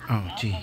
Oh, gee.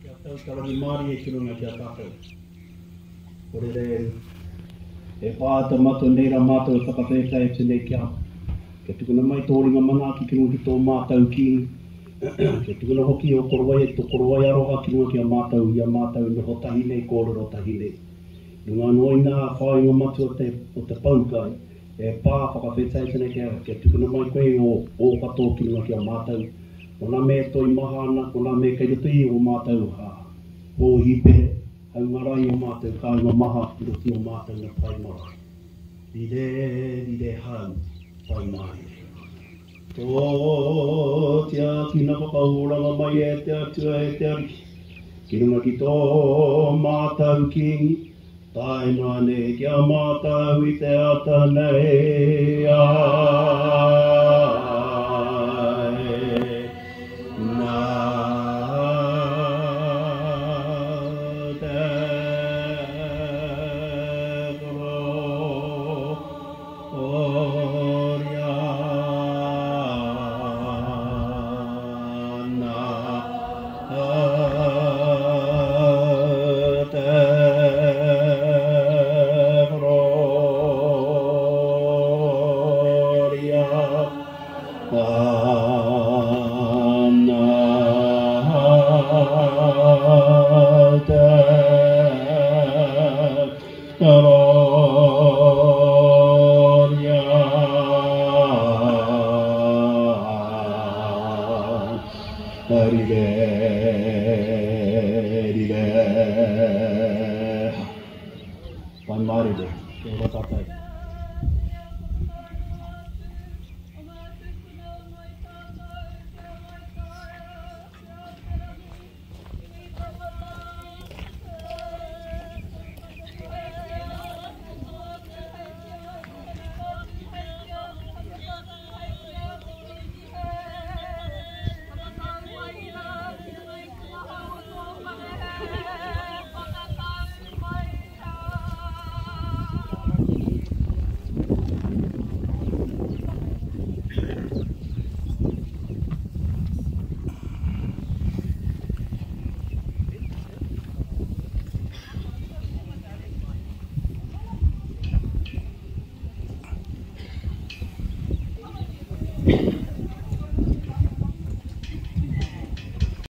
Kia tau ka rangimārie ki runga ki a tātou. Ko rere e pā te matua nei rā mātou e whakawhētai atu nei ki a Kia tukuna mai tō ringa manaaki ki runga ki tō mātou Kīngi. Kia tukuna hoki ō korowai, tō korowai aroha ki runga ki a mātou i a mātou e noho tahi nei, kōrero tahi nei. Runga anō i ngā whāinga matua te, o te poukai, e pā whakawhētai atu nei ki a, kia tukuna mai koe i ō, ō katoa ki runga ki a mātou. Ko nā me e toi maha ana, ko nā me kei roto i ō mātou hōhipe, haunga rā i ō mātou kāinga maha i roto i ō mātou na pae marae. Rire, rire hau, pai mārire. Tō tiakina whakaoranga mai e te Atua e te Ariki, ki runga ki tō mātou Kīngi, tae noa nei ki a mātou i te ata nei. Āe. Nā. Pai Mārire. Kia ora tātou.